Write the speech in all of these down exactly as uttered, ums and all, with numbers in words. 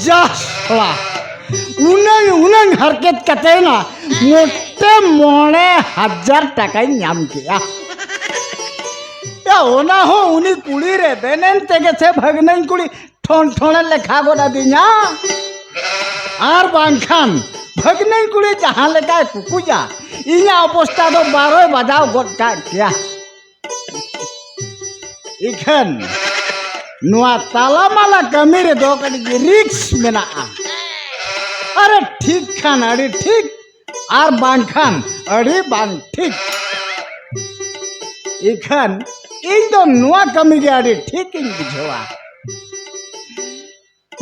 ᱡᱟ ᱥᱟᱞᱟ, ᱩᱱᱟᱹᱝ ᱩᱱᱟᱹᱝ ᱦᱟᱨᱠᱮᱛ ᱠᱟᱛᱮ ᱱᱟ ᱢᱚᱴᱮ ᱢᱚᱬᱮ ᱦᱟᱡᱟᱨ ᱴᱟᱠᱟᱧ ᱧᱟᱢ ᱠᱮᱜᱼᱟ᱾ ᱭᱟ, ᱚᱱᱟ ᱦᱚᱸ ᱩᱱᱤ ᱠᱩᱲᱤ ᱨᱮᱵᱮᱱ ᱮᱱ ᱛᱮᱜᱮ ᱥᱮ ᱵᱷᱟᱹᱜᱽᱱᱟᱹᱧ ᱠᱩᱲᱤ ᱴᱷᱚᱱ ᱴᱷᱚᱱᱮ ᱞᱮᱠᱷᱟ ᱜᱚᱫ ᱟᱹᱫᱤᱧᱟ᱾ ᱟᱨ ᱵᱟᱝᱠᱷᱟᱱ ᱵᱷᱟᱹᱜᱽᱱᱟᱹᱧ ᱠᱩᱲᱤ ᱡᱟᱦᱟᱸ ᱞᱮᱠᱟᱭ ᱠᱩᱠᱩᱡᱟ, ᱤᱧᱟᱹᱜ ᱚᱵᱚᱥᱛᱟ ᱫᱚ ᱵᱟᱨᱚᱭ ᱵᱟᱡᱟᱣ ᱜᱚᱫ ᱠᱟᱜ ᱠᱮᱭᱟ᱾ ᱤᱠᱷᱟᱹᱱ ᱱᱚᱣᱟ ᱛᱟᱞᱟᱢᱟᱞᱟ ᱠᱟᱹᱢᱤ ᱨᱮᱫᱚ ᱠᱟᱹᱴᱤᱡ ᱨᱤᱠᱥ ᱢᱮᱱᱟᱜᱼᱟ᱾ ᱟᱨᱮ ᱴᱷᱤᱠ ᱠᱷᱟᱱ ᱟᱹᱰᱤ ᱴᱷᱤᱠ, ᱟᱨ ᱵᱟᱝᱠᱷᱟᱱ ᱟᱹᱰᱤ ᱵᱟᱝ ᱴᱷᱤᱠ᱾ ᱤᱠᱷᱟᱹᱱ ᱤᱧ ᱫᱚ ᱱᱚᱣᱟ ᱠᱟᱹᱢᱤ ᱜᱮ ᱟᱹᱰᱤ ᱴᱷᱤᱠ ᱤᱧ ᱵᱩᱡᱷᱟᱹᱣᱟ᱾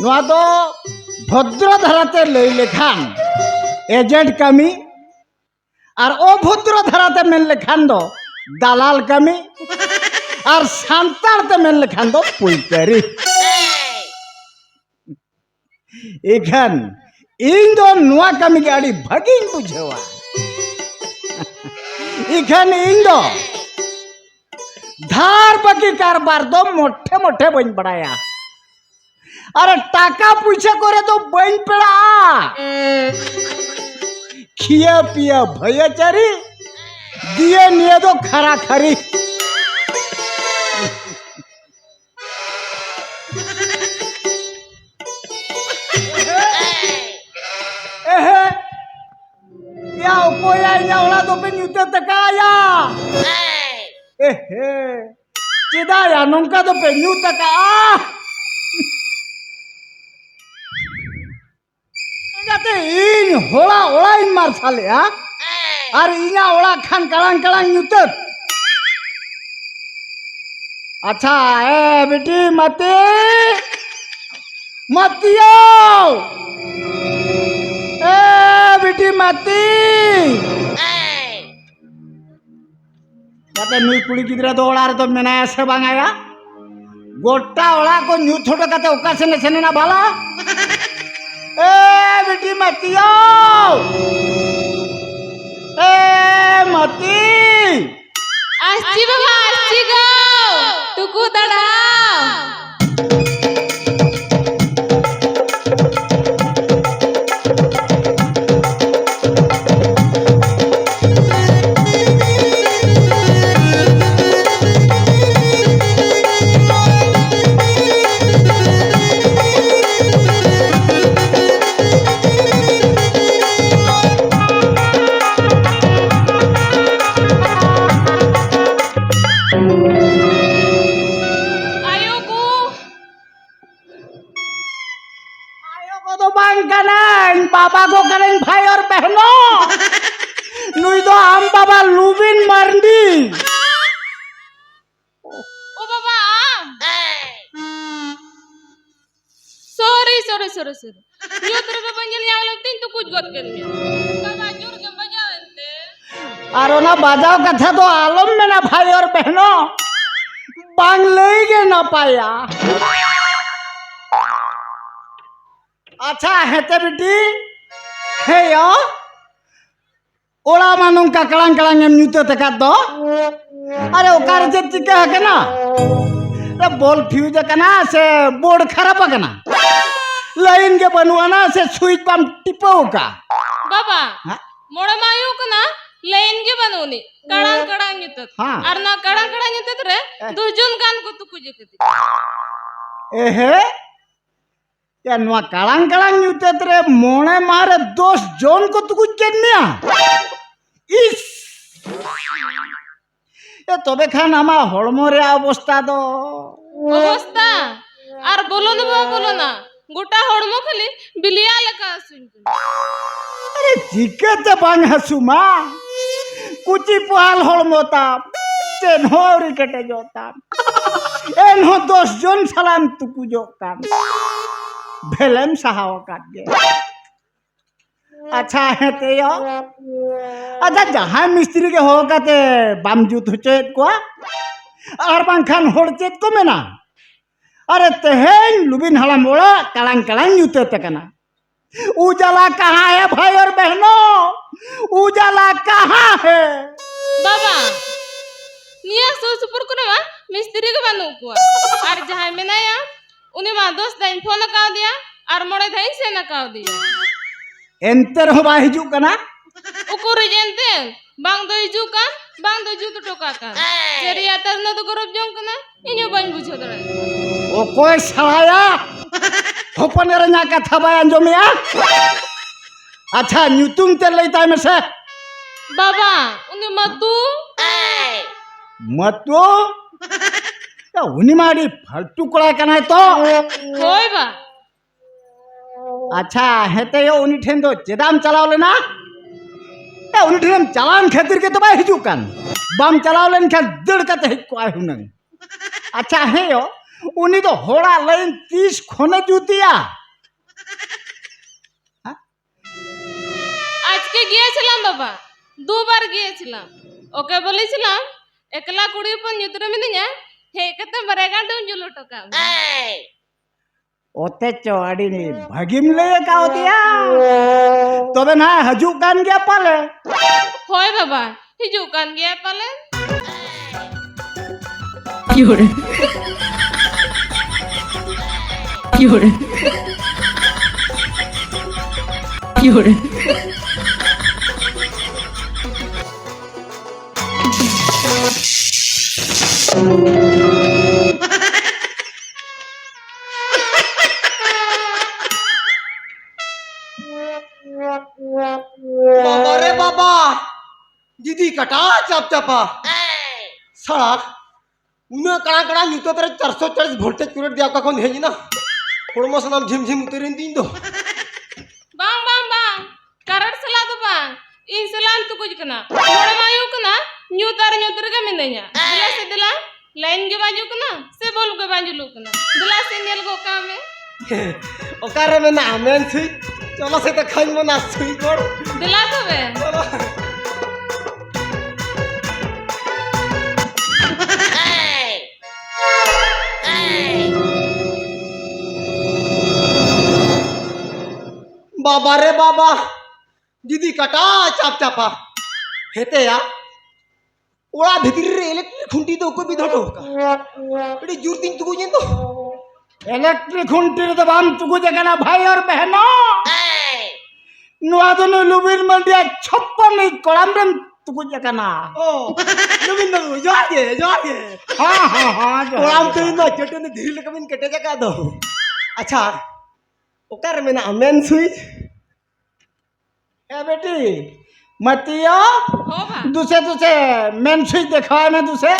ᱱᱚᱣᱟ ᱫᱚ ᱵᱷᱚᱫᱨᱚ ᱫᱷᱟᱨᱟᱛᱮ ᱞᱟᱹᱭ ᱞᱮᱠᱷᱟᱱ ᱮᱡᱮᱱᱴ ᱠᱟᱹᱢᱤ, ᱟᱨ ᱚᱵᱷᱚᱫᱨᱚ ᱫᱷᱟᱨᱟᱛᱮ ᱢᱮᱱ ᱞᱮᱠᱷᱟᱱ ᱫᱚ ᱫᱟᱞᱟᱞ ᱠᱟᱹᱢᱤ, ᱟᱨ ᱥᱟᱱᱛᱟᱲ ᱛᱮ ᱢᱮᱱ ᱞᱮᱠᱷᱟᱱ ᱫᱚ ᱯᱟᱹᱭᱠᱟᱹᱨᱤ᱾ ᱤᱠᱷᱟᱹᱱ ᱤᱧ ᱫᱚ ᱱᱚᱣᱟ ᱠᱟᱹᱢᱤ ᱜᱮ ᱟᱹᱰᱤ ᱵᱷᱟᱹᱜᱤᱧ ᱵᱩᱡᱷᱟᱹᱣᱟ᱾ ᱤᱠᱷᱟᱹᱱ ᱤᱧ ᱫᱚ ᱫᱷᱟᱨ ᱵᱟᱹᱠᱤ ᱠᱟᱨᱵᱟᱨ ᱫᱚ ᱢᱚᱴᱷᱮ ᱢᱚᱴᱷᱮ ᱵᱟᱹᱧ ᱵᱟᱲᱟᱭᱟ᱾ ᱟᱨ ᱴᱟᱠᱟ ᱯᱩᱭᱥᱟᱹ ᱠᱚᱨᱮ ᱫᱚ ᱵᱟᱹᱧ ᱯᱮᱲᱟᱜᱼᱟ᱾ ᱠᱷᱤᱭᱟᱹ ᱯᱤᱭᱟᱹ ᱵᱷᱟᱹᱭᱟᱹ ᱪᱟᱹᱨᱤ, ᱫᱤᱭᱮ ᱱᱤᱭᱟᱹ ᱫᱚ ᱠᱷᱟᱨᱟ ᱠᱷᱟᱹᱨᱤ᱾ ᱮᱦᱮ, ᱭᱟ, ᱚᱠᱚᱭᱟ ᱤᱧᱟᱹᱜ ᱚᱲᱟᱜ ᱫᱚᱯᱮ ᱧᱩᱛᱟᱹᱛ ᱟᱠᱟᱫᱼᱟ? ᱮᱦᱮ, ᱪᱮᱫᱟᱜ ᱭᱟ ᱱᱚᱝᱠᱟ ᱫᱚᱯᱮ ᱧᱩᱛ ᱟᱠᱟᱫᱼᱟ? ᱡᱟᱛᱮ ᱤᱧ ᱦᱚᱲᱟᱜ ᱚᱲᱟᱜ ᱤᱧ ᱢᱟᱨᱥᱟᱞᱮᱜᱼᱟ ᱟᱨ ᱤᱧᱟᱹᱜ ᱚᱲᱟᱜ ᱠᱷᱟᱱ ᱠᱟᱲᱟᱝ ᱠᱟᱲᱟᱝ ᱧᱩᱛᱟᱹᱛ᱾ ᱟᱪᱪᱷᱟ, ᱮ ᱵᱤᱴᱤ ᱢᱟᱹᱛᱤ, ᱢᱟᱹᱛᱤᱭᱳ, ᱮ ᱵᱤᱴᱤ ᱢᱟᱹᱛᱤ᱾ ᱛᱟᱛᱮ ᱱᱩᱭ ᱠᱩᱲᱤ ᱜᱤᱫᱽᱨᱟᱹ ᱫᱚ ᱚᱲᱟᱜ ᱨᱮᱫᱚ ᱢᱮᱱᱟᱭᱟ ᱥᱮ ᱵᱟᱝᱟᱭᱟ? ᱜᱚᱴᱟ ᱚᱲᱟᱜ ᱠᱚ ᱧᱩᱛ ᱦᱚᱴᱚ ᱠᱟᱛᱮ ᱚᱠᱟ ᱥᱮᱱᱮ ᱥᱮᱱ ᱮᱱᱟ ᱵᱷᱟᱞᱟ? ᱮ ᱵᱤᱴᱤ ᱢᱟᱹᱛᱤᱭᱳ! ᱮ ᱢᱟᱹᱛᱤ! ᱟᱥᱪᱤ ᱵᱟᱵᱟ, ᱟᱥᱪᱤ ᱜᱚ! ᱴᱩᱠᱩ ᱫᱟᱲᱟ! ᱠᱟᱱᱟᱹᱧ, ᱵᱟᱵᱟ ᱜᱚ ᱠᱟᱱᱟᱹᱧ ᱵᱷᱟᱭ ᱟᱨ ᱵᱮᱦᱱᱚ᱾ ᱱᱩᱭ ᱫᱚ ᱟᱢ ᱵᱟᱵᱟ ᱞᱩᱵᱤᱱ ᱢᱟᱨᱰᱤ᱾ ᱳ ᱵᱟᱵᱟ, ᱟᱢ? ᱥᱚᱨᱤ, ᱥᱚᱨᱤ, ᱥᱚᱨᱤ, ᱥᱚᱨᱤ᱾ ᱧᱩᱛ ᱨᱮ ᱵᱟᱵᱟ ᱧᱮᱞ ᱧᱟᱢ ᱞᱮᱱ ᱛᱤᱧ ᱛᱩᱠᱩᱡ ᱜᱚᱫ ᱠᱮᱫ ᱢᱮᱭᱟ᱾ ᱵᱟᱵᱟ, ᱡᱳᱨ ᱜᱮᱢ ᱵᱟᱡᱟᱣ ᱮᱱᱛᱮ᱾ ᱟᱨ ᱚᱱᱟ ᱵᱟᱡᱟᱣ ᱠᱟᱛᱷᱟ ᱫᱚ ᱟᱞᱚᱢ ᱢᱮᱱᱟ ᱵᱷᱟᱭ ᱟᱨ ᱵᱮᱦᱱᱚ᱾ ᱵᱟᱝ ᱞᱟᱹᱭ ᱜᱮ ᱱᱟᱯᱟᱭᱟ᱾ ᱟᱪᱪᱷᱟ, ᱦᱮᱸᱛᱮ ᱵᱤᱴᱤ, ᱦᱮᱸ ᱭᱟ, ᱚᱲᱟᱜ ᱢᱟ ᱱᱚᱝᱠᱟ ᱠᱟᱲᱟᱝ ᱠᱟᱲᱟᱝ ᱮᱢ ᱧᱩᱛᱟᱹᱛ ᱟᱠᱟᱫ ᱫᱚ᱾ ᱟᱨᱮ, ᱚᱠᱟᱨᱮ ᱪᱮᱫ ᱪᱤᱠᱟᱹ ᱟᱠᱟᱱᱟ? ᱨᱮ, ᱵᱚᱞ ᱯᱷᱤᱭᱩᱡᱽ ᱟᱠᱟᱱᱟ ᱥᱮ ᱵᱳᱨᱰ ᱠᱷᱟᱨᱟᱯ ᱟᱠᱟᱱᱟ? ᱞᱟᱭᱤᱱ ᱜᱮ ᱵᱟᱹᱱᱩᱜ ᱟᱱᱟ ᱥᱮ ᱥᱩᱭᱤᱪ ᱵᱟᱢ ᱴᱤᱯᱟᱹᱣ ᱟᱠᱟᱫ? ᱵᱟᱵᱟ, ᱦᱮᱸ? ᱢᱚᱬᱮ ᱢᱟ ᱦᱩᱭᱩᱜ ᱠᱟᱱᱟ, ᱞᱟᱭᱤᱱ ᱜᱮ ᱵᱟᱹᱱᱩᱜ ᱟᱹᱱᱤᱡ᱾ ᱠᱟᱲᱟᱝ ᱠᱟᱲᱟᱝ ᱧᱩᱛᱟᱹᱛ᱾ ᱦᱮᱸ᱾ ᱟᱨ ᱚᱱᱟ ᱠᱟᱲᱟᱝ ᱠᱟᱲᱟᱝ ᱧᱩᱛᱟᱹᱛ ᱨᱮ ᱮ᱾ ᱫᱩ ᱡᱚᱱ ᱜᱟᱱ ᱠᱚ ᱛᱩᱠᱩᱡ ᱟᱠᱟᱫᱤᱧᱟ᱾ ᱮᱦᱮ? ᱭᱟ, ᱱᱚᱣᱟ ᱠᱟᱲᱟᱝ ᱠᱟᱲᱟᱝ ᱧᱩᱛᱟᱹᱛ ᱨᱮ ᱢᱚᱬᱮ ᱢᱟᱦᱟ ᱨᱮ ᱫᱚᱥ ᱡᱚᱱ ᱠᱚ ᱛᱩᱠᱩᱡ ᱠᱮᱫ ᱢᱮᱭᱟ? ᱤᱥ! ᱮ, ᱛᱚᱵᱮ ᱠᱷᱟᱱ ᱟᱢᱟᱜ ᱦᱚᱲᱢᱚ ᱨᱮᱭᱟᱜ ᱚᱵᱚᱥᱛᱟ ᱫᱚ? ᱚᱵᱚᱥᱛᱟ? ᱟᱨ ᱵᱚᱞᱚᱱ ᱵᱟᱝ ᱵᱚᱞᱚᱱᱟ, ᱜᱚᱴᱟ ᱦᱚᱲᱢᱚ ᱠᱷᱟᱹᱞᱤ ᱵᱤᱞᱤᱭᱟ ᱞᱮᱠᱟ ᱦᱟᱹᱥᱩᱧ ᱠᱟᱱᱟ᱾ ᱟᱨᱮ, ᱪᱤᱠᱟᱹᱛᱮ ᱵᱟᱝ ᱦᱟᱹᱥᱩᱢᱟ? ᱠᱩᱪᱤ ᱯᱚᱦᱟᱞ ᱦᱚᱲᱢᱚ ᱛᱟᱢ, ᱪᱮᱫ ᱦᱚᱸ ᱟᱹᱣᱨᱤ ᱠᱮᱴᱮᱡᱚᱜ ᱛᱟᱢ, ᱮᱱᱦᱚᱸ ᱫᱚᱥ ᱡᱚᱱ ᱥᱟᱞᱟᱜ ᱮᱢ ᱛᱩᱠᱩᱡᱚᱜ ᱠᱟᱱ, ᱵᱷᱮᱞᱮᱢ ᱥᱟᱦᱟᱣ ᱟᱠᱟᱫ ᱜᱮ᱾ ᱟᱪᱪᱷᱟ, ᱦᱮᱸ ᱛᱮᱭᱚ᱾ ᱟᱪᱪᱷᱟ, ᱡᱟᱦᱟᱸᱭ ᱢᱤᱥᱛᱨᱤ ᱜᱮ ᱦᱚᱦᱚ ᱠᱟᱛᱮ ᱵᱟᱢ ᱡᱩᱛ ᱦᱚᱪᱚᱭᱮᱫ ᱠᱚᱣᱟ? ᱟᱨ ᱵᱟᱝᱠᱷᱟᱱ ᱦᱚᱲ ᱪᱮᱫ ᱠᱚ ᱢᱮᱱᱟ? ᱟᱨᱮ, ᱛᱮᱦᱮᱧ ᱞᱩᱵᱤᱱ ᱦᱟᱲᱟᱢ ᱚᱲᱟᱜ ᱠᱟᱲᱟᱝ ᱠᱟᱲᱟᱝ ᱧᱩᱛᱟᱹᱛ ᱟᱠᱟᱱᱟ᱾ ᱩᱡᱟᱞᱟ ᱠᱟᱦᱟᱸ ᱦᱮ ᱵᱷᱟᱭ ᱟᱨ ᱵᱮᱦᱱᱚ? ᱩᱡᱟᱞᱟ ᱠᱟᱦᱟᱸ ᱦᱮ? ᱵᱟᱵᱟ, ᱱᱤᱭᱟᱹ ᱥᱩᱨ ᱥᱩᱯᱩᱨ ᱠᱚᱨᱮ ᱢᱟ ᱢᱤᱥᱛᱨᱤ ᱜᱮ ᱵᱟᱹᱱᱩᱜ ᱠᱚᱣᱟ᱾ ᱟᱨ ᱡᱟᱦᱟᱸᱭ ᱢᱮᱱᱟᱭᱟ, ᱩᱱᱤ ᱢᱟ ᱫᱚᱥ ᱫᱷᱟᱣ ᱤᱧ ᱯᱷᱳᱱ ᱟᱠᱟᱣᱫᱮᱭᱟ ᱟᱨ ᱢᱚᱬᱮ ᱫᱷᱟᱣ ᱤᱧ ᱥᱮᱱ ᱟᱠᱟᱣᱫᱮᱭᱟ᱾ ᱮᱱᱛᱮ ᱨᱮᱦᱚᱸ ᱵᱟᱭ ᱦᱤᱡᱩᱜ ᱠᱟᱱᱟ? ᱩᱠᱩᱨᱤᱡ ᱮᱱᱛᱮ? ᱵᱟᱝ ᱫᱚ ᱦᱤᱡᱩᱜ ᱠᱟᱱ, ᱵᱟᱝ ᱫᱚ ᱡᱩᱛ ᱦᱚᱴᱚ ᱠᱟᱜ ᱠᱟᱱ᱾ ᱪᱮᱫ ᱨᱮᱭᱟᱜ ᱛᱟᱨᱱᱟ ᱫᱚ ᱜᱚᱨᱚᱵ ᱡᱚᱝ ᱠᱟᱱᱟ, ᱤᱧ ᱦᱚᱸ ᱵᱟᱹᱧ ᱵᱩᱡᱷᱟᱹᱣ ᱫᱟᱲᱮᱭᱟᱜ ᱠᱟᱱᱟ᱾ ᱚᱠᱚᱭ ᱥᱟᱲᱟᱭᱟ? ᱦᱚᱯᱚᱱ ᱮᱨᱟ ᱤᱧᱟᱜ ᱠᱟᱛᱷᱟ ᱵᱟᱭ ᱟᱸᱡᱚᱢᱮᱜᱼᱟ? ᱟᱪᱪᱷᱟ, ᱧᱩᱛᱩᱢ ᱛᱮᱫ ᱞᱟᱹᱭ ᱛᱟᱭ ᱢᱮᱥᱮ᱾ ᱵᱟᱵᱟ, ᱩᱱᱤ ᱢᱟᱛᱩ᱾ ᱢᱟᱛᱩ? ᱭᱟ, ᱩᱱᱤ ᱢᱟ ᱟᱹᱰᱤ ᱯᱷᱟᱞᱛᱩ ᱠᱚᱲᱟ ᱠᱟᱱᱟᱭ ᱛᱚ᱾ ᱦᱳᱭ ᱵᱟ᱾ ᱟᱪᱪᱷᱟ, ᱦᱮᱸᱛᱮ ᱭᱳ, ᱩᱱᱤ ᱴᱷᱮᱱ ᱫᱚ ᱪᱮᱫᱟᱜ ᱮᱢ ᱪᱟᱞᱟᱣ ᱞᱮᱱᱟ? ᱮ, ᱩᱱᱤ ᱴᱷᱮᱱᱮᱢ ᱪᱟᱞᱟᱣᱮᱱ ᱠᱷᱟᱹᱛᱤᱨ ᱜᱮᱛᱚ ᱵᱟᱭ ᱦᱤᱡᱩᱜ ᱠᱟᱱ᱾ ᱵᱟᱢ ᱪᱟᱞᱟᱣ ᱞᱮᱱᱠᱷᱟᱱ ᱫᱟᱹᱲ ᱠᱟᱛᱮ ᱦᱮᱡ ᱠᱚᱜᱼᱟᱭ ᱦᱩᱱᱟᱹᱝ᱾ ᱟᱪᱪᱷᱟ, ᱦᱮᱸ ᱭᱳ, ᱩᱱᱤ ᱫᱚ ᱦᱚᱲᱟᱜ ᱞᱟᱭᱤᱱ ᱛᱤᱥ ᱠᱷᱚᱱᱮ ᱡᱩᱛᱮᱭᱟ? ᱦᱮᱸ? আজকে গিয়েছিলাম বাবা, দুবার গিয়েছিলাম। ওকে বলেছিলাম, "একলা কুড়ি হপন ᱧᱩᱛ ᱨᱮ ᱢᱤᱱᱟᱹᱧᱟ, ᱦᱮᱡ ᱠᱟᱛᱮ ᱵᱟᱨᱭᱟ ᱜᱟᱱ ᱰᱩᱢ ᱡᱩᱞ ᱦᱚᱴᱚ ᱠᱟᱜ ᱢᱮ।" ᱚᱛᱮᱪᱚ ᱟᱹᱰᱤ ᱵᱷᱟᱹᱜᱤᱢ ᱞᱟᱹᱭ ᱠᱟᱣᱫᱮᱭᱟ᱾ ᱛᱚᱵᱮ ᱱᱟᱦᱟᱜ ᱦᱤᱡᱩᱜ ᱠᱟᱱ ᱜᱮᱭᱟ ᱯᱟᱞᱮ᱾ ᱦᱳᱭ ᱵᱟᱵᱟ, ᱦᱤᱡᱩᱜ ᱠᱟᱱ ᱜᱮᱭᱟᱭ ᱯᱟᱞᱮ᱾ ᱵᱟᱵᱟ ᱨᱮ ᱵᱟᱵᱟ, ᱡᱩᱫᱤ ᱠᱟᱴᱟ ᱪᱟᱯ ᱪᱟᱯᱟ᱾ ᱥᱟᱲᱟ, ᱩᱱᱟᱹᱜ ᱠᱟᱲᱟ ᱠᱟᱲᱟ ᱧᱩᱛᱟᱹᱛ ᱨᱮ ᱪᱟᱨᱥᱚ ᱪᱟᱞᱤᱥ ᱵᱷᱳᱞᱴᱮᱡ ᱠᱟᱨᱮᱱᱴ ᱫᱮᱭᱟ ᱚᱠᱟ ᱠᱷᱚᱱ ᱦᱮᱡ ᱮᱱᱟ? ᱦᱚᱲᱢᱚ ᱥᱟᱱᱟᱢ ᱡᱷᱤᱢ ᱡᱷᱤᱢ ᱩᱛᱟᱹᱨᱮᱱ ᱛᱤᱧ ᱫᱚ᱾ ᱵᱟᱝ, ᱵᱟᱝ, ᱵᱟᱝ, ᱠᱟᱨᱮᱱᱴ ᱥᱟᱞᱟ ᱫᱚ ᱵᱟᱝ, ᱤᱧ ᱥᱟᱞᱟᱧ ᱛᱩᱠᱩᱡ ᱠᱟᱱᱟ᱾ ᱦᱚᱲᱢᱚ ᱟᱭᱩ ᱠᱟᱱᱟ, ᱧᱩᱛ ᱟᱨ ᱧᱩᱛ ᱨᱮᱜᱮ ᱢᱤᱱᱟᱹᱧᱟ᱾ ᱫᱮᱞᱟ ᱥᱮ ᱫᱮᱞᱟ, ᱞᱟᱭᱤᱱ ᱜᱮ ᱵᱟᱝ ᱦᱤᱡᱩᱜ ᱠᱟᱱᱟ, ᱥᱮ ᱵᱚᱞᱵ ᱜᱮ ᱵᱟᱝ ᱡᱩᱞᱩᱜ ᱠᱟᱱᱟ? ᱫᱮᱞᱟ ᱥᱮ ᱧᱮᱞ ᱜᱚᱜ ᱠᱟᱜ ᱢᱮ᱾ ᱚᱠᱟᱨᱮ ᱢᱮᱱᱟᱜᱼᱟ ᱢᱮᱱ ᱥᱩᱭᱤᱪ? ᱪᱚᱞᱚ ᱥᱮ ᱫᱮᱠᱷᱟᱧ ᱢᱮ ᱚᱱᱟ ᱥᱩᱭᱤᱪ ᱵᱳᱨᱰ᱾ ᱫᱮᱞᱟ ᱛᱚᱵᱮ᱾ ᱪᱚᱞᱚ᱾ ᱵᱟᱵᱟ ᱨᱮ ᱵᱟᱵᱟ, ᱡᱩᱫᱤ ᱠᱟᱴᱟ ᱪᱟᱯ ᱪᱟᱯᱟ ᱦᱮᱛᱮᱭᱟ, ᱚᱲᱟᱜ ᱵᱷᱤᱛᱨᱤ ᱨᱮ ᱤᱞᱮᱠᱴᱨᱤᱠ ᱠᱷᱩᱱᱴᱤ ᱫᱚ ᱚᱠᱚᱭ ᱵᱤᱫᱷᱟᱹᱣ ᱦᱚᱴᱚ ᱟᱠᱟᱫ? ᱟᱹᱰᱤ ᱡᱳᱨ ᱛᱤᱧ ᱛᱩᱠᱩᱡ ᱮᱱ ᱫᱚ᱾ ᱤᱞᱮᱠᱴᱨᱤᱠ ᱠᱷᱩᱱᱴᱤ ᱨᱮᱫᱚ ᱵᱟᱢ ᱛᱩᱠᱩᱡ ᱟᱠᱟᱱᱟ ᱵᱷᱟᱭ ᱟᱨ ᱵᱮᱦᱱᱚ᱾ ᱱᱚᱣᱟ ᱫᱚ ᱱᱩᱭ ᱞᱩᱵᱤᱱ ᱢᱟᱱᱰᱤᱭᱟ ᱪᱷᱚᱯᱯᱚᱱ ᱱᱤᱡ ᱠᱚᱲᱟᱢ ᱨᱮᱢ ᱛᱩᱠᱩᱡ ᱟᱠᱟᱱᱟ᱾ ᱚ, ᱞᱩᱵᱤᱱ ᱵᱟᱹᱵᱩ, ᱡᱚᱦᱟᱨ ᱜᱮ, ᱡᱚᱦᱟᱨ ᱜᱮ᱾ ᱦᱮᱸ, ᱦᱮᱸ, ᱦᱮᱸ, ᱡᱚᱦᱟᱨ, ᱠᱚᱲᱟᱢ ᱡᱚᱦᱟᱨ᱾ ᱛᱮᱦᱮᱧ ᱫᱚ ᱪᱟᱹᱴᱟᱹᱱᱤ ᱫᱷᱤᱨᱤ ᱞᱮᱠᱟ ᱵᱤᱱ ᱠᱮᱴᱮᱡ ᱟᱠᱟᱫ ᱫᱚ᱾ ᱟᱪᱪᱷᱟ, ᱚᱠᱟᱨᱮ ᱢᱮᱱᱟᱜᱼᱟ ᱢᱮᱱ ᱥᱩᱭᱤᱪ? ᱮ ᱵᱮᱴᱤ, ᱢᱟᱹᱛᱤᱭᱟ, ᱦᱚᱸ ᱵᱟ᱾ ᱫᱩᱥᱮ, ᱫᱩᱥᱮ, ᱢᱮᱱ ᱥᱩᱭᱤᱪ ᱫᱮᱠᱷᱟᱣᱟᱭ ᱢᱮ ᱫᱩᱥᱮ᱾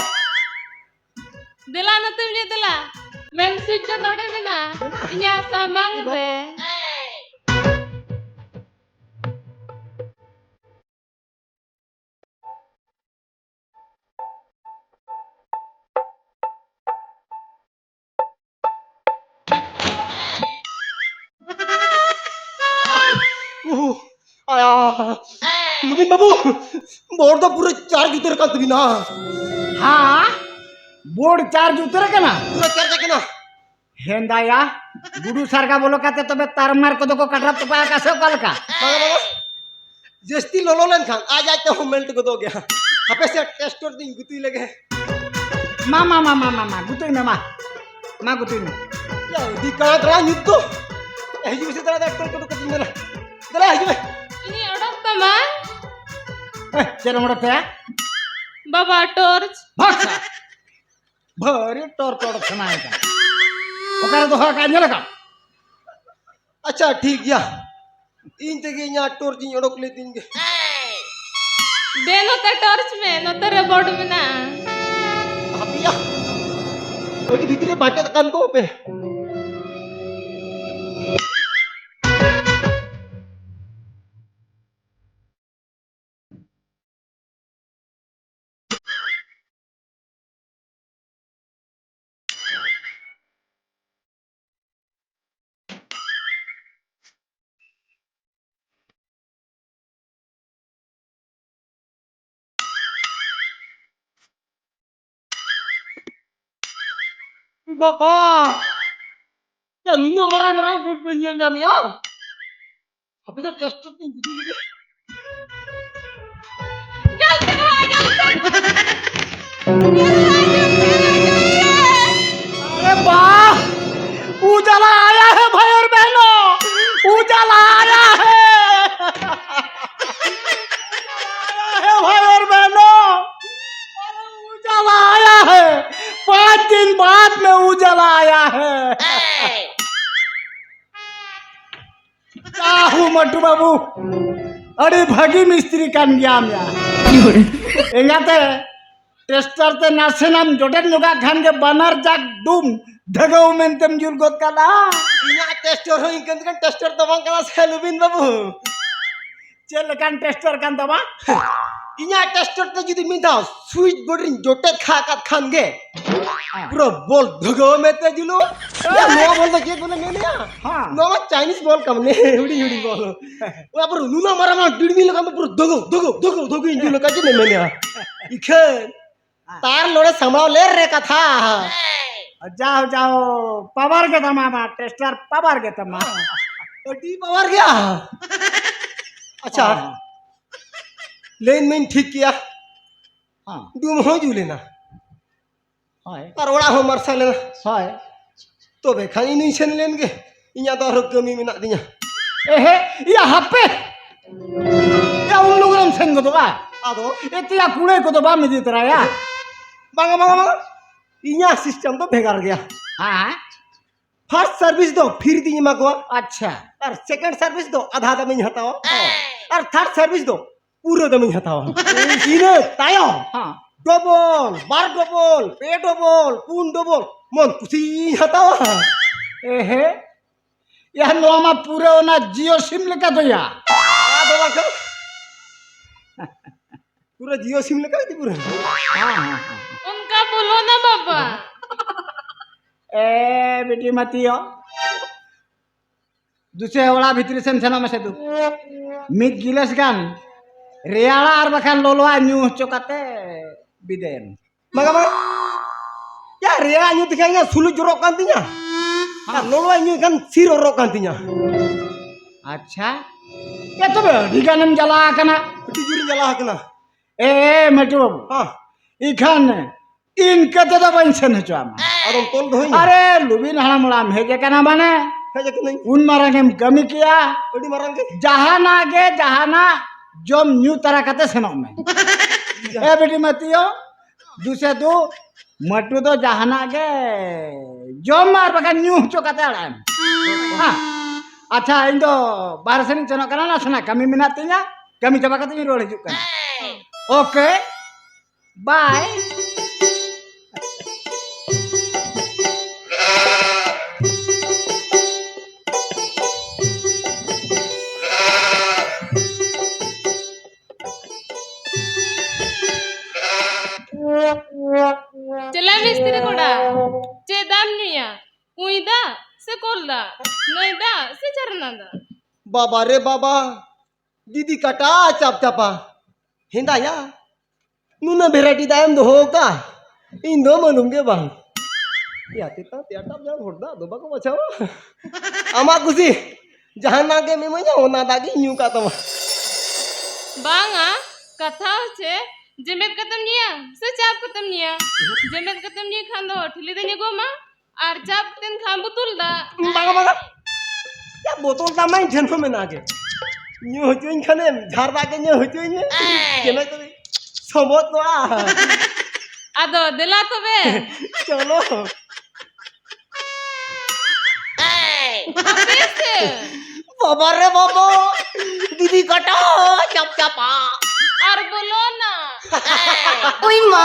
ᱫᱮᱞᱟ ᱱᱚᱛᱮ ᱢᱮ, ᱫᱮᱞᱟ᱾ ᱢᱮᱱ ᱥᱩᱭᱤᱪ ᱫᱚ ᱱᱚᱰᱮ ᱢᱮᱱᱟᱜᱼᱟ, ᱤᱧᱟᱹᱜ ᱥᱟᱢᱟᱝ ᱨᱮ᱾ ᱢᱩᱵᱤᱱ ᱵᱟᱹᱵᱩ, ᱵᱳᱨᱰ ᱫᱚ ᱯᱩᱨᱟᱹ ᱪᱟᱨᱡᱽ ᱩᱛᱟᱹᱨ ᱟᱠᱟᱱ ᱛᱟᱹᱵᱤᱱᱟ᱾ ᱦᱮᱸ, ᱵᱳᱨᱰ ᱪᱟᱨᱡᱽ ᱩᱛᱟᱹᱨ ᱟᱠᱟᱱᱟ? ᱯᱩᱨᱟᱹ ᱪᱟᱨᱡᱽ ᱟᱠᱟᱱᱟ᱾ ᱦᱮᱸᱫᱟᱭᱟ, ᱜᱩᱰᱩ ᱥᱟᱨᱜᱟ ᱵᱚᱞᱚ ᱠᱟᱛᱮ ᱛᱚᱵᱮ ᱛᱟᱨᱢᱟᱨ ᱠᱚᱫᱚ ᱠᱚ ᱠᱟᱴᱨᱟᱯ ᱛᱚᱯᱟ ᱟᱠᱟᱫ ᱥᱮ ᱚᱠᱟ ᱞᱮᱠᱟ? ᱵᱟᱝᱟ, ᱵᱟᱝᱟ᱾ ᱡᱟᱹᱥᱛᱤ ᱞᱚᱞᱚ ᱞᱮᱱᱠᱷᱟᱱ ᱟᱡ ᱟᱡ ᱛᱮᱦᱚᱸ ᱢᱮᱞᱴ ᱜᱚᱫᱚᱜ ᱜᱮᱭᱟ᱾ ᱦᱟᱯᱮ ᱥᱮ, ᱴᱮᱥᱴᱚᱨ ᱫᱚᱧ ᱜᱩᱛᱩᱭ ᱞᱮᱜᱮ᱾ ᱢᱟ, ᱢᱟ, ᱢᱟ, ᱢᱟ, ᱢᱟ, ᱢᱟ, ᱜᱩᱛᱩᱭ ᱢᱮ, ᱢᱟ᱾ ᱢᱟ, ᱜᱩᱛᱩᱭ ᱢᱮ᱾ ᱭᱟ, ᱟᱹᱰᱤ ᱠᱟᱬᱟ ᱠᱟᱬᱟ ᱧᱩᱛ ᱫᱚ᱾ ᱮ, ᱦᱤᱡᱩᱜ ᱢᱮᱥᱮ, ᱫᱟᱫᱟ, ᱴᱮᱥᱴᱚᱨ ᱠᱚ ᱩᱰᱩᱠ ᱠᱟᱹᱛᱤᱧ ᱢᱮ ᱱᱟ᱾ ᱫᱮᱞᱟ, ᱦᱤᱡᱩᱜ ᱢᱮ᱾ ᱤᱧᱤᱧ ᱚᱰᱚᱠ ᱛᱟᱢᱟ᱾ ᱮ, ᱪᱮᱫ ᱮᱢ ᱚᱰᱚᱠ ᱛᱟᱭᱟ? ᱵᱟᱵᱟ, ᱴᱚᱨᱪ᱾ ᱵᱷᱟᱜᱽ ᱥᱟ᱾ ᱵᱷᱟᱹᱨᱤ ᱴᱚᱨᱪ ᱚᱰᱚᱠ ᱥᱟᱱᱟᱭᱮ ᱠᱟᱱᱟ᱾ ᱚᱠᱟᱨᱮ ᱫᱚᱦᱚ ᱟᱠᱟᱫ, ᱧᱮᱞ ᱟᱠᱟᱫ? ᱟᱪᱪᱷᱟ, ᱴᱷᱤᱠ ᱜᱮᱭᱟ᱾ ᱤᱧ ᱛᱮᱜᱮ ᱤᱧᱟᱹᱜ ᱴᱚᱨᱪ ᱤᱧ ᱚᱰᱚᱠ ᱞᱮᱫ ᱛᱤᱧ ᱜᱮ᱾ ᱫᱮ, ᱱᱚᱛᱮ ᱴᱚᱨᱪ ᱢᱮ, ᱱᱚᱛᱮ ᱨᱮ ᱵᱳᱨᱰ ᱢᱮᱱᱟᱜᱼᱟ᱾ ᱦᱟᱯᱮᱭᱟ, ᱟᱹᱰᱤ ᱵᱷᱤᱛᱨᱤ ᱨᱮ ᱵᱟᱴᱮᱫ ᱟᱠᱟᱱ ᱠᱚ ᱯᱮ᱾ ᱵᱟᱵᱟ! ᱭᱟ, ᱱᱩᱱᱟᱹᱜ ᱢᱟᱨᱟᱝ ᱢᱟᱨᱟᱝ ᱵᱳᱨᱰ ᱵᱟᱹᱧ ᱧᱮᱞ ᱧᱟᱢᱮᱜᱼᱟ᱾ ᱦᱟᱯᱮ ᱫᱚ ᱴᱮᱥᱴᱟᱨ ᱛᱤᱧ ᱤᱫᱤ ᱞᱮᱜᱮ᱾ ᱧᱮᱞ ᱯᱮ ᱱᱚᱣᱟ, ᱧᱮᱞ ᱯᱮ᱾ ᱧᱮᱞ ᱯᱮ, ᱧᱮᱞ ᱯᱮ, ᱧᱮᱞ ᱯᱮ᱾ ᱟᱨᱮ ᱵᱟᱦ! ᱩᱡᱟᱞᱟ ᱟᱭᱟ ᱦᱮ ᱵᱷᱟᱭ ᱚᱨ ᱵᱮᱦᱱᱚ, ᱩᱡᱟᱞᱟ ᱟᱭᱟ ᱦᱮ, ᱩᱡᱟᱞᱟ ᱟᱭᱟ ᱦᱮ ᱵᱷᱟᱭ ᱚᱨ ᱵᱮᱦᱱᱚ, ᱟᱨᱮ ᱩᱡᱟᱞᱟ ᱟᱭᱟ ᱦᱮ, ᱯᱟᱸᱪ ᱫᱤᱱ ᱵᱟᱫ ᱢᱮ ᱩᱡᱟᱞᱟ ᱟᱭᱟ ᱦᱮ᱾ ᱡᱟᱦᱩ ᱢᱟᱴᱩ ᱵᱟᱹᱵᱩ, ᱟᱹᱰᱤ ᱵᱷᱟᱹᱜᱤ ᱢᱤᱥᱛᱨᱤ ᱠᱟᱱ ᱜᱮᱭᱟᱢ ᱭᱟ᱾ ᱮᱸᱜᱟᱛᱮ, ᱴᱮᱥᱴᱟᱨ ᱛᱮ ᱱᱟᱥᱮᱱᱟᱢ ᱡᱚᱴᱮᱫ ᱧᱚᱜᱟᱜ ᱠᱷᱟᱱ ᱜᱮ ᱵᱟᱱᱟᱨ ᱡᱟᱜ ᱰᱩᱢ ᱫᱷᱟᱹᱜᱟᱹᱣ ᱢᱮᱱᱛᱮᱢ ᱡᱩᱞ ᱜᱚᱫ ᱠᱟᱫᱟ᱾ ᱤᱧᱟᱹᱜ ᱴᱮᱥᱴᱟᱨ ᱦᱚᱸ ᱤᱱᱠᱟᱹᱱ ᱴᱮᱥᱴᱟᱨ ᱫᱚ ᱵᱟᱝ ᱠᱟᱱᱟ ᱥᱮ ᱞᱩᱵᱤᱱ ᱵᱟᱹᱵᱩ᱾ ᱪᱮᱫ ᱞᱮᱠᱟᱱ ᱴᱮᱥᱴᱟᱨ ᱠᱟᱱ ᱛᱟᱢᱟ? ᱤᱧᱟᱹᱜ ᱴᱮᱥᱴᱟᱨ ᱛᱮ ᱡᱩᱫᱤ ᱢᱤᱫ ᱫᱷᱟᱣ ᱥᱩᱭᱤᱪ ᱵᱳᱨᱰ ᱨᱤᱧ ᱡᱚᱴᱮᱫ ᱠᱷᱟᱜ ᱠᱟᱫ ᱠᱷᱟᱱ ᱜᱮ ᱯᱩᱨᱟᱹ ᱵᱚᱞ ᱫᱷᱟᱹᱜᱟᱹᱣ ᱢᱮᱱᱛᱮ ᱡᱩᱞᱩᱜ᱾ ᱱᱚᱣᱟ ᱵᱚᱞ ᱪᱮᱫ ᱵᱚᱞᱮ ᱢᱮᱱᱮᱜᱼᱟ? ᱦᱮᱸ᱾ ᱱᱚᱣᱟ ᱢᱟ ᱪᱟᱭᱱᱤᱡᱽ ᱵᱚᱞ ᱠᱟᱱᱟ, ᱦᱩᱰᱤᱧ ᱦᱩᱰᱤᱧ ᱵᱚᱞ᱾ ᱚᱱᱟ ᱯᱩᱨᱟᱹ ᱱᱩᱱᱟᱹᱜ ᱢᱟᱨᱟᱝ ᱢᱟᱨᱟᱝ ᱰᱤᱲᱢᱤ ᱞᱮᱠᱟ ᱫᱚ ᱯᱩᱨᱟᱹ ᱫᱚᱜᱚ, ᱫᱚᱜᱚ, ᱫᱚᱜᱚ, ᱫᱚᱜᱚ ᱤᱧ ᱞᱮᱠᱟ ᱪᱮᱫ ᱮᱢ ᱢᱮᱱᱮᱜᱼᱟ? ᱤᱠᱷᱟᱹᱱ ᱛᱟᱨ ᱱᱚᱰᱮ ᱥᱟᱢᱵᱲᱟᱣ ᱞᱮ ᱨᱮ ᱠᱟᱛᱷᱟ᱾ ᱡᱟᱣ, ᱡᱟᱣ, ᱯᱟᱣᱟᱨ ᱜᱮ ᱛᱟᱢᱟ, ᱟᱢᱟᱜ ᱴᱮᱥᱴᱟᱨ ᱯᱟᱣᱟᱨ ᱜᱮ ᱛᱟᱢᱟ᱾ ᱟᱹᱰᱤ ᱯᱟᱣᱟᱨ ᱜᱮᱭᱟ᱾ ᱟᱪᱪᱷᱟ, ᱦᱮᱸ᱾ ᱞᱟᱹᱭᱤᱱ ᱢᱟᱧ ᱴᱷᱤᱠ ᱠᱮᱭᱟ᱾ ᱦᱮᱸ᱾ ᱰᱩᱢ ᱦᱚᱸ ᱡᱩᱞ ᱮᱱᱟ᱾ ᱦᱳᱭ᱾ ᱟᱨ ᱚᱲᱟᱜ ᱦᱚᱸ ᱢᱟᱨᱥᱟᱞ ᱮᱱᱟ᱾ ᱦᱳᱭ᱾ ᱛᱚᱵᱮ ᱠᱷᱟᱱ ᱤᱧᱤᱧ ᱥᱮᱱ ᱞᱮᱱ ᱜᱮ, ᱤᱧᱟᱹᱜ ᱫᱚ ᱟᱨᱦᱚᱸ ᱠᱟᱹᱢᱤ ᱢᱮᱱᱟᱜ ᱛᱤᱧᱟ᱾ ᱮᱦᱮ, ᱤᱭᱟᱹ ᱦᱟᱯᱮ! ᱭᱟ, ᱩᱱ ᱞᱚᱜᱚᱱᱮᱢ ᱥᱮᱱ ᱜᱚᱫᱚᱜᱼᱟ? ᱟᱫᱚ? ᱮᱛᱮᱭᱟ ᱠᱩᱲᱟᱹᱭ ᱠᱚᱫᱚ ᱵᱟᱢ ᱤᱫᱤ ᱛᱚᱨᱟᱭᱟ? ᱵᱟᱝᱟ, ᱵᱟᱝᱟ, ᱵᱟᱝᱟ᱾ ᱤᱧᱟᱹᱜ system ᱫᱚ ᱵᱷᱮᱜᱟᱨ ᱜᱮᱭᱟ᱾ ᱦᱮᱸ᱾ First service ᱫᱚ free ᱛᱤᱧ ᱮᱢᱟ ᱠᱚᱣᱟ᱾ ᱟᱪᱪᱷᱟ᱾ ᱟᱨ second service ᱫᱚ ᱟᱫᱷᱟ ᱫᱟᱢᱤᱧ ᱦᱟᱛᱟᱣᱟ᱾ ᱦᱮᱸ᱾ ᱟᱨ third service ᱫᱚ ᱯᱩᱨᱟᱹ ᱫᱟᱢᱤᱧ ᱦᱟᱛᱟᱣᱟ᱾ ᱤᱱᱟᱹ ᱛᱟᱭᱚᱢ ᱦᱮᱸ᱾ ᱰᱚᱵᱚᱞ, ᱵᱟᱨ ᱰᱚᱵᱚᱞ, ᱯᱮ ᱰᱚᱵᱚᱞ, ᱯᱩᱱ ᱰᱚᱵᱚᱞ ᱢᱚᱱ ᱠᱩᱥᱤᱧ ᱦᱟᱛᱟᱣᱟ᱾ ᱮᱦᱮ, ᱭᱟ, ᱱᱚᱣᱟ ᱢᱟ ᱯᱩᱨᱟᱹ ᱚᱱᱟ Jio SIM ᱞᱮᱠᱟ ᱫᱚ ᱭᱟ᱾ ᱟᱫᱚ ᱵᱟᱝᱠᱷᱟᱱ ᱯᱩᱨᱟᱹ Jio SIM ᱞᱮᱠᱟ ᱜᱮ ᱯᱩᱨᱟᱹ᱾ ᱦᱮᱸ, ᱦᱮᱸ, ᱦᱮᱸ᱾ ᱚᱱᱠᱟ ᱵᱚᱞᱚ ᱱᱟ ᱵᱟᱵᱟ᱾ ᱮ ᱵᱤᱴᱤ ᱢᱟᱹᱛᱤᱭᱚ, ᱫᱩᱥᱮ ᱚᱲᱟᱜ ᱵᱷᱤᱛᱨᱤ ᱥᱮᱱ ᱥᱮᱱᱚᱜ ᱢᱮᱥᱮ ᱫᱩ᱾ ᱢᱤᱫ ᱜᱤᱞᱟᱹᱥ ᱜᱟᱱ ᱨᱮᱭᱟᱲᱟ ᱟᱨ ᱵᱟᱠᱷᱟᱱ ᱞᱚᱞᱚᱣᱟᱜ ᱧᱩ ᱦᱚᱪᱚ ᱠᱟᱛᱮ ᱵᱤᱫᱟᱹᱭᱮᱢ᱾ ᱵᱟᱝᱟ, ᱵᱟᱝᱟ᱾ ᱭᱟ, ᱨᱮᱭᱟᱲ ᱧᱩ ᱛᱮᱠᱷᱟᱱ ᱤᱧᱟᱹᱜ ᱥᱩᱞᱩᱡ ᱡᱚᱨᱚᱜ ᱠᱟᱱ ᱛᱤᱧᱟ᱾ ᱟᱨ ᱞᱚᱞᱚᱣᱟᱜ ᱧᱩ ᱠᱷᱟᱱ ᱥᱤᱨ ᱚᱨᱚᱜ ᱠᱟᱱ ᱛᱤᱧᱟ᱾ ᱟᱪᱪᱷᱟ᱾ ᱭᱟ, ᱛᱚᱵᱮ ᱟᱹᱰᱤ ᱜᱟᱱᱮᱢ ᱡᱟᱞᱟ ᱟᱠᱟᱱᱟ᱾ ᱟᱹᱰᱤ ᱡᱳᱨᱤᱧ ᱡᱟᱞᱟ ᱟᱠᱟᱱᱟ᱾ ᱮ, ᱮ, ᱢᱟᱹᱴᱩ ᱵᱟᱹᱵᱩ᱾ ᱦᱮᱸ᱾ ᱤᱠᱷᱟᱱ ᱤᱱᱠᱟᱹ ᱛᱮᱫᱚ ᱵᱟᱹᱧ ᱥᱮᱱ ᱦᱚᱪᱚ ᱟᱢᱟ᱾ ᱟᱫᱚᱢ ᱛᱚᱞ ᱫᱚᱦᱚᱧᱟ᱾ ᱟᱨᱮ, ᱞᱩᱵᱤᱱ ᱦᱟᱲᱟᱢ ᱚᱲᱟᱜ ᱮᱢ ᱦᱮᱡ ᱟᱠᱟᱱᱟ ᱢᱟᱱᱮ, ᱦᱮᱡ ᱟᱠᱟᱹᱱᱟᱹᱧ᱾ ᱩᱱ ᱢᱟᱨᱟᱝ ᱮᱢ ᱠᱟᱹᱢᱤ ᱠᱮᱜᱼᱟ᱾ ᱟᱹᱰᱤ ᱢᱟᱨᱟᱝ ᱜᱮ᱾ ᱡᱟᱦᱟᱱᱟᱜ ᱜᱮ, ᱡᱟᱦᱟᱱᱟᱜ ᱡᱚᱢ ᱧᱩ ᱛᱟᱨᱟ ᱠᱟᱛᱮ ᱥᱮᱱᱚᱜ ᱢᱮ᱾ ᱮ ᱵᱤᱴᱤ ᱢᱟᱹᱛᱤᱭᱚ, ᱫᱩᱥᱮ ᱫᱩ, ᱢᱟᱹᱴᱩ ᱫᱚ ᱡᱟᱦᱟᱱᱟᱜ ᱜᱮ ᱡᱚᱢ ᱟᱨ ᱵᱟᱠᱷᱟᱱ ᱧᱩ ᱦᱚᱪᱚ ᱠᱟᱛᱮ ᱟᱲᱟᱜ ᱮᱢ᱾ ᱦᱮᱸ᱾ ᱟᱪᱪᱷᱟ, ᱤᱧ ᱫᱚ ᱵᱟᱦᱨᱮ ᱥᱮᱱ ᱤᱧ ᱥᱮᱱᱚᱜ ᱠᱟᱱᱟ, ᱱᱟᱥᱮᱱᱟᱜ ᱠᱟᱹᱢᱤ ᱢᱮᱱᱟᱜ ᱛᱤᱧᱟ, ᱠᱟᱹᱢᱤ ᱪᱟᱵᱟ ᱠᱟᱛᱮ ᱤᱧ ᱨᱩᱣᱟᱹᱲ ᱦᱤᱡᱩᱜ ᱠᱟᱱᱟ᱾ ᱳᱠᱮ᱾ ᱵᱟᱭ᱾ ᱪᱮᱞᱟ ᱢᱤᱥᱛᱨᱤ ᱠᱚᱲᱟ, ᱪᱮᱫ ᱫᱟᱜ ᱮᱢ ᱧᱩᱭᱟ? ᱠᱩᱸᱭ ᱫᱟᱜ? ᱥᱮ ᱠᱚᱞ ᱫᱟᱜ, ᱱᱟᱹᱭ ᱫᱟᱜ ᱥᱮ ᱡᱷᱟᱨᱱᱟ ᱫᱟᱜ? ᱵᱟᱵᱟ ᱨᱮ ᱵᱟᱵᱟ, ᱫᱤᱫᱤ ᱠᱟᱴᱟ ᱪᱟᱯ ᱪᱟᱯᱟ ᱦᱮᱸᱫᱟᱭᱟ, ᱱᱩᱱᱟᱹᱜ ᱵᱷᱮᱨᱟᱭᱴᱤ ᱫᱟᱜ ᱮᱢ ᱫᱚᱦᱚ ᱟᱠᱟᱫ, ᱤᱧ ᱫᱚ ᱢᱟᱹᱞᱩᱢ ᱜᱮ ᱵᱟᱝ᱾ ᱭᱟ ᱛᱮᱛᱟᱝ ᱛᱮᱭᱟᱨ ᱴᱟᱯ ᱡᱟᱦᱟᱸ ᱦᱚᱲ ᱫᱟᱜ ᱫᱚ ᱵᱟᱠᱚ ᱵᱟᱪᱷᱟᱣᱟ᱾ ᱟᱢᱟᱜ ᱠᱩᱥᱤ, ᱡᱟᱦᱟᱱᱟᱜ ᱜᱮᱢ ᱤᱢᱟᱹᱧᱟ ᱚᱱᱟ ᱫᱟᱜ ᱜᱤᱧ ᱧᱩ ᱠᱟᱜ ᱛᱟᱢᱟ᱾ ᱵᱟᱝᱟ, ᱠᱟᱛᱷᱟ ᱦᱚᱪᱪᱷᱮ ᱡᱮᱢᱮᱫ ᱠᱟᱛᱮᱢ ᱧᱩᱭᱟ ᱥᱮ ᱪᱟᱯ ᱠᱟᱛᱮᱢ ᱧᱩᱭᱟ? ᱡᱮᱢᱮᱫ ᱠᱟᱛᱮᱢ ᱧᱩᱭ ᱠᱷᱟᱱ ᱫᱚ ᱴᱷᱤᱞᱤ ᱫᱟᱜ ᱤᱧ ᱟᱹᱜᱩ ᱟᱢᱟ, ᱟᱨ ᱪᱟᱯ ᱠᱟᱛᱮᱢ ᱠᱷᱟᱱ ᱵᱩᱛᱩᱞ ᱫᱟᱜ᱾ ᱵᱟᱝᱟ, ᱵᱟᱝᱟ᱾ ᱭᱟ, ᱵᱚᱛᱚᱞ ᱫᱟᱜ ᱢᱟ ᱤᱧ ᱴᱷᱮᱱ ᱦᱚᱸ ᱢᱮᱱᱟᱜ ᱜᱮ᱾ ᱧᱩ ᱦᱚᱪᱚᱧ ᱠᱷᱟᱱᱮᱢ, ᱡᱷᱟᱨ ᱫᱟᱜ ᱜᱮ ᱧᱩ ᱦᱚᱪᱚᱧ ᱢᱮ᱾ ᱠᱮᱱᱮ ᱠᱚᱨᱮ ᱥᱚᱵᱚᱫ ᱠᱚᱜᱼᱟ᱾ ᱟᱫᱚ ᱫᱮᱞᱟ ᱛᱚᱵᱮ᱾ ᱪᱚᱞᱚ᱾ ᱦᱟᱯᱮ ᱥᱮ᱾ ᱵᱟᱵᱟ ᱨᱮ ᱵᱟᱵᱟ, ᱫᱤᱫᱤ ᱠᱟᱴᱟ ᱪᱟᱯ ᱪᱟᱯᱟ᱾ ᱟᱨ ᱵᱚᱞᱚ ᱱᱟ᱾ ᱩᱭ ᱢᱟ᱾